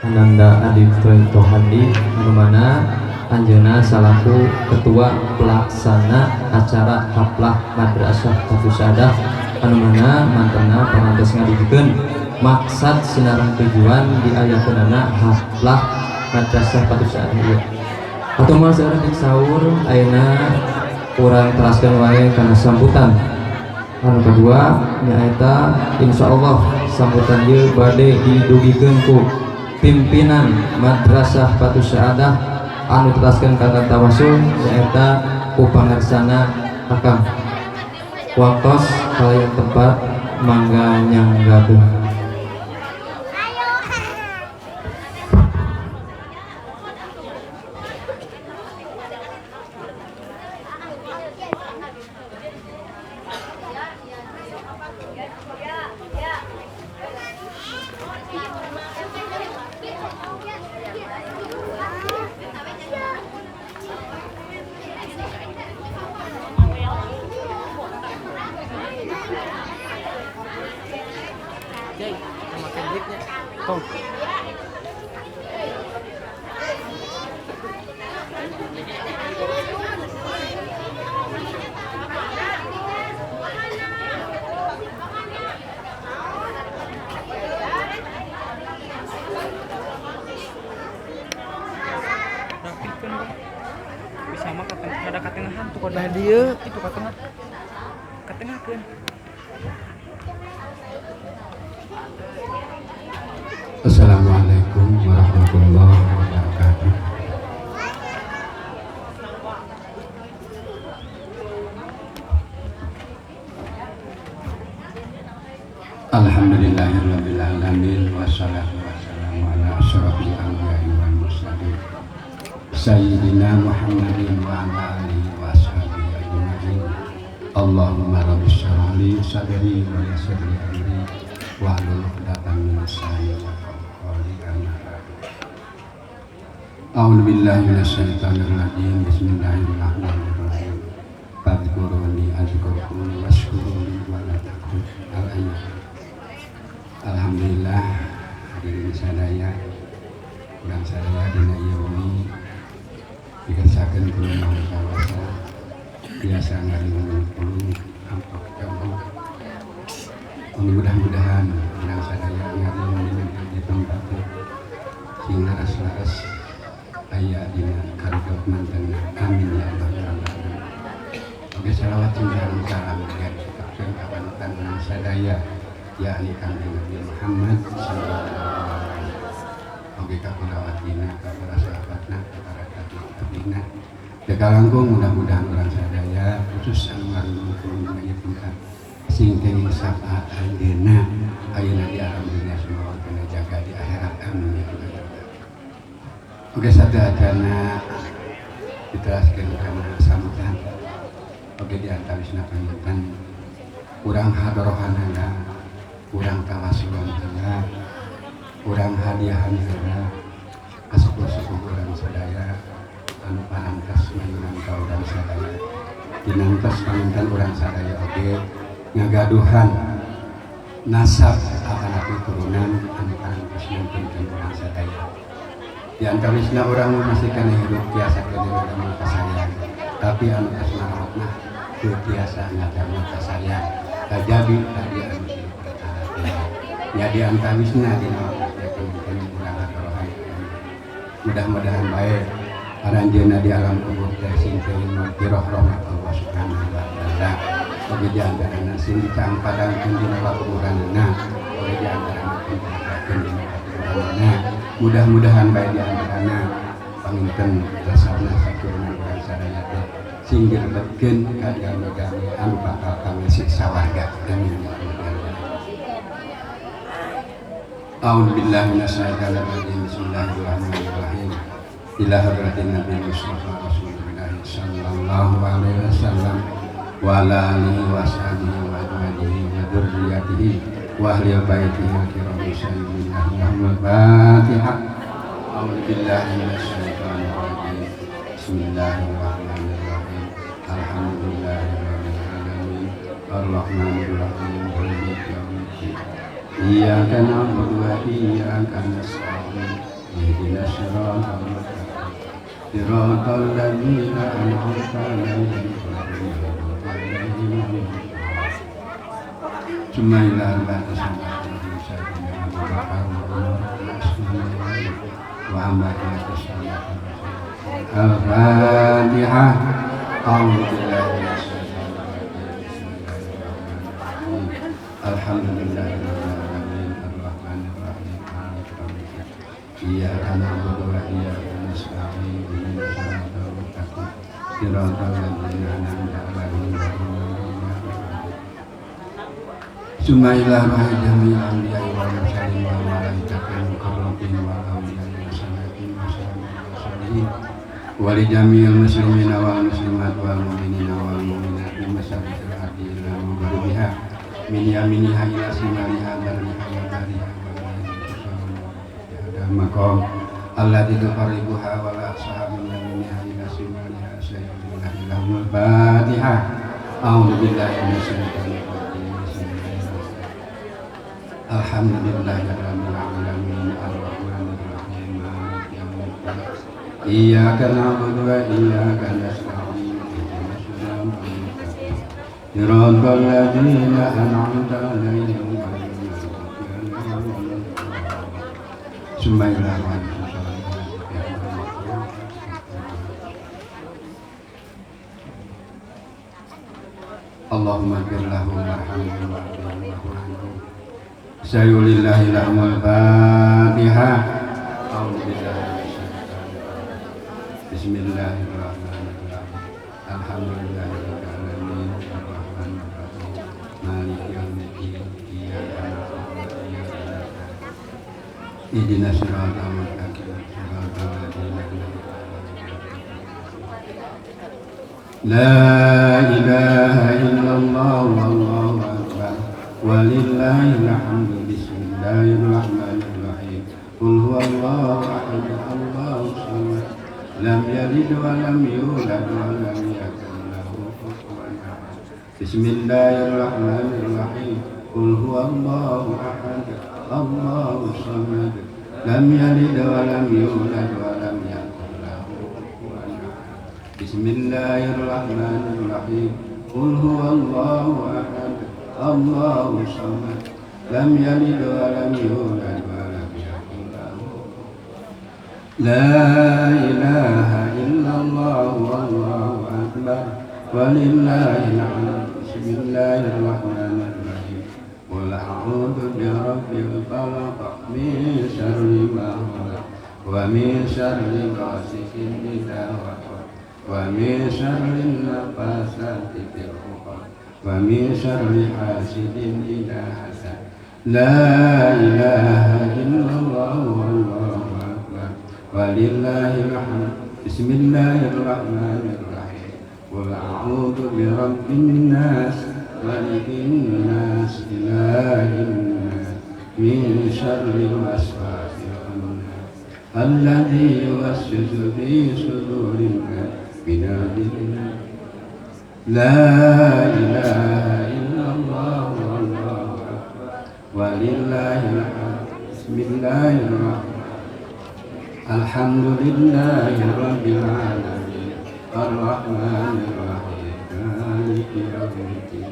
Ananda Adib Tohandi anu mana anjeunna salaku ketua pelaksana acara Haflah Madrasah Fathus Saadah anu mana mantena parantos ngadugikeun maksad sinareng tujuan diayakeunana Haflah Madrasah Fathus Saadah ieu. Atuh moal seueur saur, ayeuna urang teraskeun wae kana sambutan anu kedua, nyaeta insyaallah sambutan ieu bade didugikeun ku pimpinan Madrasah Fathus Saadah anu teraskeun kana tawasul, nyaeta ku pangarsana Akang. Waktos kalian tempat, mangga nyanggakeun. Jay, makan duitnya. Tong. Rapikeun, Bang. Bisa mah ka tengah, ada ka tengahan tuh Nah dia itu ka tengah. Ka tengahkeun. Assalamualaikum warahmatullahi wabarakatuh. Alhamdulillahirabbil alamin, wassalatu wassalamu ala asyrafil anbiya'i wal mursalin sayyidina Muhammadin wa ala alihi wa ashabihi ajma'in. Allahumma rabbi shrah li sadri wa yassir li amri wahlul 'uqdatam min lisani yafqahu qawli. Amma ba'du. A'udzu billahi minasyaitonir rajim. Bismillahirrahmanirrahim. Fadhkuruni azkurkum washkuruni wa la takfurun. Al-ayat. Alhamdulillah, hadirin sadaya, urang sadaya dina ieu wengi dikersakeun ku Maha Kawasa biasa ngaringan pulung amplop jauh. Mudah-mudahan urang sadaya ngaringan di tempat sing laras-laras aya dina karidho mantena. Amin ya Allah ya Rabbal alamin. Oke, salawat sareng salam ditetapkeun ka panutan urang sadaya, yakni Kanjeng Nabi Muhammad sallallahu alaihi wasallam. Oke, ka kulawargina, ka para sahabatna, ka para tabi'in. Teka langkung mudah-mudahan urang sadaya khusus anu ngaringan pulung dina ieu tempat sing kenging syafaat anjeunna ayeuna di alam dunia, semoga kena jaga di akhirat. Amin ya Allah ya Rabbal. Oke, satu acana diteraskeun kana sambutan. Oke, di antawisna panginten urang hadorohan heula, urang tawasulan heula, urang hadiahan heula ka sepuh-sepuh urang sadaya anu parantos mayunan ka urang sadaya. Dinantos panginten urang sadaya oge ngagaduhan nasab atanapi turunan anu parantos nuntunkeun urang sadaya. Di antawisna urang masih kana hidup biasa keneh ngadamel kasayang, tapi anu tos marawatna teu tiasa ngadamel kasayang kajabi tadi anu perkara teh nya. Di antawisna dina waktu teh panginten urang hadorohan, mudah-mudahan bae aranjeunna di alam kubur teh sing teuing magfirah rahmat Allah Subhanahu wa taala. Oge di antarana sing dicangpadangkeun dina kuburanna, oge di antarana sing dicakeun dina kuburanna. Mudah-mudahan bae di antarana panginten dasarna saturunan urang sadaya teh sing dilebetkeun ka jalmi-jalmi anu bakal kangesi sawarga. Amin ya Allah ya Rabbal. A'udzu billahi minasyaitonir rajim. Bismillahirrahmanirrahim. Ila hadratin Nabi Mustafa Rasulullah sallallahu alaihi wasallam wa ala alihi wa ashabihi wa azwajihi wa dzurriyyatihi wa ahli baitihi wa kirami sayyidina Muhammad. Fatihah. A'udzu billahi minasyaitonir rajim. Bismillahirrahmanirrahim. Alhamdulillahirabbil alamin. Arrahmanir rahim. Maliki yaumiddin. Iyyaka na'budu wa iyyaka nasta'in. Ihdinas siratal mustaqim siratal ladzina an'amta 'alaihim ghairil maghdubi 'alaihim. Summa ila arba'ati sayyidina Abu Bakar wa Umar wa amati sayyidina. Al-Fatihah. A'udzu billahi minasyaitonir rajim. Bismillahirrahmanirrahim. Alhamdulillahirabbil alamin arrahmanir rahim maliki yaumiddin. Iyyaka na'budu wa iyyaka nasta'in. Ihdinas siratal mustaqim. Siratal ladzina an'amta 'alaihim ghairil maghdubi 'alaihim. Summa ila ruhi jami'il anbiya'i wal mursalin wal malaikatil muqarrabin wal awliya'i wassalatin wassalihin wa li jami'il muslimina wal muslimat wal mu'minina wal mu'minat min masyariqil ardi ila magharibiha min yaminiha ila shimaliha barriha wa bahriha wa maqam alladzi tuqarribuha wa la aqsaha min yaminiha ila shimaliha sayyidina lahumul fatihah. A'udzu billahi minasyaitonir rajim. Alhamdulillahirabbil alamin arrahmanir rahim maliki yaumiddin. Iyyaka na'budu wa iyyaka nasta'in. Ihdinas siratal mustaqim. Siratal ladzina an'amta 'alaihim ghairil maghdubi 'alaihim waladdallin. Summa ila Allahumma ighfir lahum warhamhum wa'fu anhum. Sayulillahi lahumul Fatihah. A'udzu billahi minasyaitonir rajim. Bismillahirrahmanirrahim. Alhamdulillahirabbil alamin arrahmanir rahim maliki yaumiddin. Iyyaka na'budu wa iyyaka nasta'in. Ihdinas siratal mustaqim. Siratal ladzina an'amta 'alaihim. La ilaha illallah wallahu akbar. Walillahil hamdu. Bismillahirrahmanirrahim. Qul huwallahu ahad, Allahu samad, lam yalid wa lam yulad wa lam yakul lahu kufuwan ahad. Bismillahirrahmanirrahim. Qul huwallahu ahad, Allahu samad, lam yalid wa lam yulad wa lam yakul lahu kufuwan ahad. Bismillahirrahmanirrahim. Qul huwallahu ahad, Allahu samad, lam yalid wa lam yulad wa lam yakul lahu. La ilaha illallah wallahu akbar walillahil hamd. Bismillahirrahmanirrahim. Qul a'udzu birabbil falaq min syarri ma khalaq wa min syarri ghasiqin idza waqab wa min syarri nafatsati fil 'uqad wa min syarri hasidin idza hasad. La ilaha illallah wallahu akbar walillahil hamd. Bismillahirrahmanirrahim. Qul a'udzu birabbin nas, malikin nas, ilahin nas, min syarril waswasil khannas alladzi yuwaswisu fi sudurin nas minal jinnati. La ilaha illallah wallahu akbar walillahil hamd. Bismillahirrahmanirrahim. Alhamdulillahi rabbil alamin arrahmanir rahim maliki yaumiddin.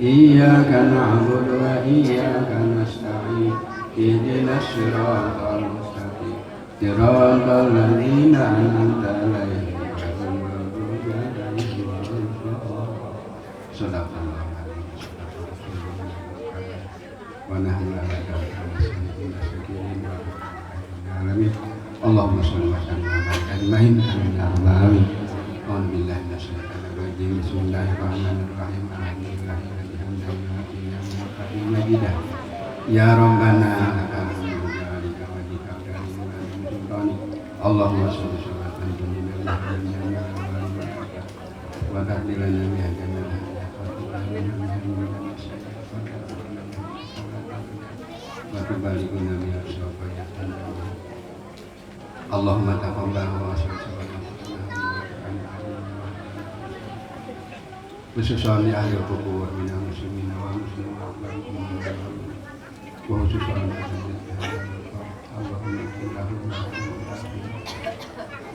Iyyaka na'budu wa iyyaka nasta'in. Ihdinas siratal mustaqim. Siratal ladzina an'amta 'alaihim ghairil maghdubi 'alaihim waladdallin. Shadaqallahu al-azim. Wa nahnu ala dzalika minasy-syakirin. Alamin. Allahumma shalli wa sallim wa barik ajmain. Amin ya rabbal alamin. A'udzu billahi minasyaitonir rajim. Bismillahirrahmanirrahim. Alhamdulillahilladzi hamdan majidah. Ya Rabbana lakal hamdu bi wajhika al-karim. Allahumma shalli salatan wa taqbilana biha jannah wa tubalikuna biha sawfa. Allahumma taqabbal wa khususan li ahli kubur minal muslimin wal muslimat wal mu'minin wa khususan Allahumma ighfir lahum.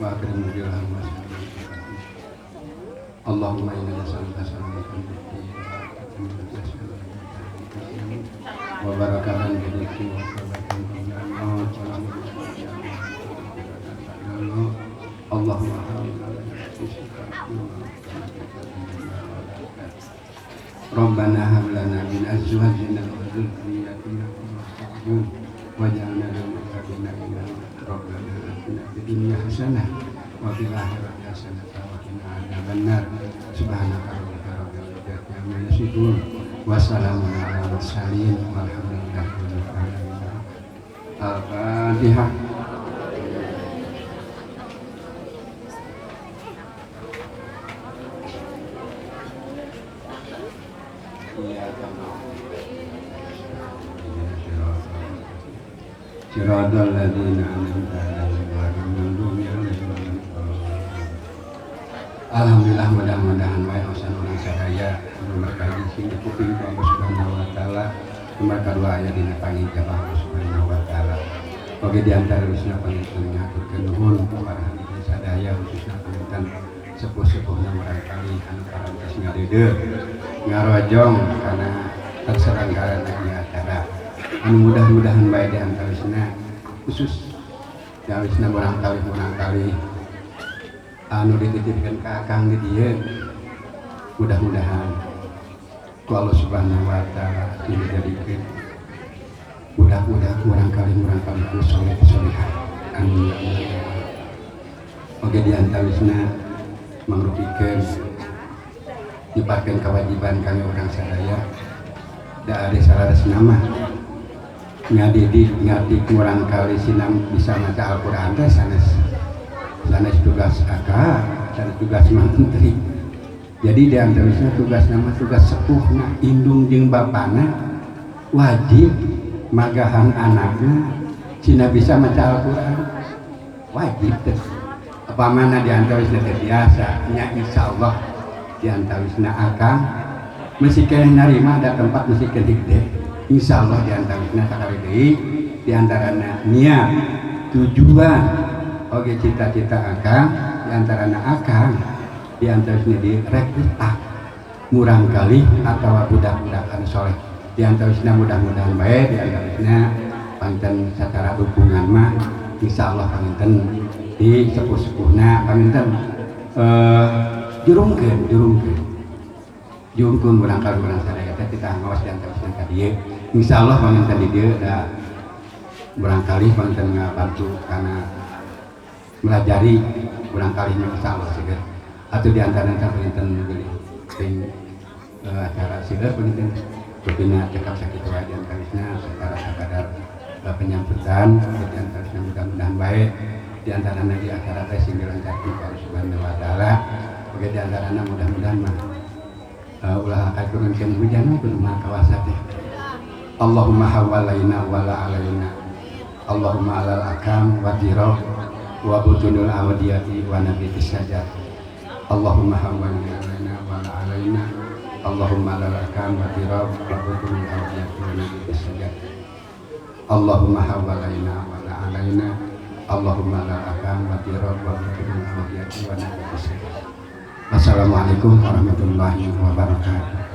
Wa akrim nuzulahum wa sallim. Allahumma inna nas'aluka salamatan fid din wa barakatan fil rizqi wa sabatan qabla al-maut. Allahumma Rabbana hab lana min azwajina wa dhurriyyatina qurrata a'yun waj'alna lil muttaqina imama. Rabbana atina fid dunya hasanah wa fil akhirati hasanah wa qina adzabannar. Subhanaka rabbika rabbil izzati amma yasifun wa salamun alal mursalin walhamdulillahi rabbil alamin. Al-Fatihah. Siratal ladzina an'amta 'alaihim ghairil maghdubi 'alaihim waladdallin. Alhamdulillah, mudah-mudahan wae osan urang sadaya memberkahi sing dikuping ku Allah Subhanahu wa taala, kumarka dua aya dina pangijabah Allah Subhanahu wa taala. Oge di antara wisna panginten ngaturkeun nuhun para hadirin sadaya khususna panginten sepuh-sepuhna murangkali anu parantos ngadeudeuh ngarojong kana terselenggarana ieu acara. Anu mudah-mudahan bae di antawisna khusus diawisna murangkali anu dititipkeun ka akang di dieu mudah-mudahan ku Allah Subhanahu wa taala dijadikeun budak-budak murangkali anu soleh solehah. Amin ya Allah. Oge di antawisna mangrupikeun nyebarkeun kewajiban kami urang sadaya da ari salaresna mah ngadidik ngadik murangkali sinam bisa maca Al-Qur'an teh sanes sanes tugas akak, sanes tugas mantri. Jadi di antawisna tugas nama tugas sepuhna indung jeung bapana wajib magahan anakna cina bisa maca Al-Qur'an wajib teh. Apa mana di antawisna teh biasa nya insyaallah di antawisna akang mesti keneh narima ada tempat mesti keneh gede. Insyaallah di antawisna sakali deui di antarana niat tujuan oge cita-cita akang di antarana akang di antawisna di rekrutak murangkali atawa budak-budak anu soleh di antawisna mudah-mudahan bae di antawisna panginten secara dukungan mah insyaallah panginten di sepuh-sepuhna panginten jurungkeun jurungkeun murangkali urang sadaya teh kita ngawas di antawisna ka dieu. Insyaallah panginten di dieu da murangkali panginten ngabantu kana melajari murangkalinya insyaallah seueur atau di antarana panginten bilih ting acara seueur panginten rupina cekap sakitu wae di antawisna secara sakadar penyambutan di antawisna mudah-mudahan bae di antarana di acara teh sing dilancarkeun ku Allah Subhanahu wa taala. Oge di antarana mudah-mudahan mah ulah katurunkeun hujan mah kudu mah kawasa teh. Allahumma hawalaina wala alaina. Allahumma alal akam wa dirah wa butunul awdiyati wa nabitis sajar. Allahumma hawalaina wala alaina. Allahumma alal akam wa dirah wa butunul awdiyati wa nabitis sajar. Allahumma hawalaina wala alaina. Allahumma alal akam wa dirah wa butunul awdiyati wa nabitis sajar. Wassalamualaikum warahmatullahi wabarakatuh.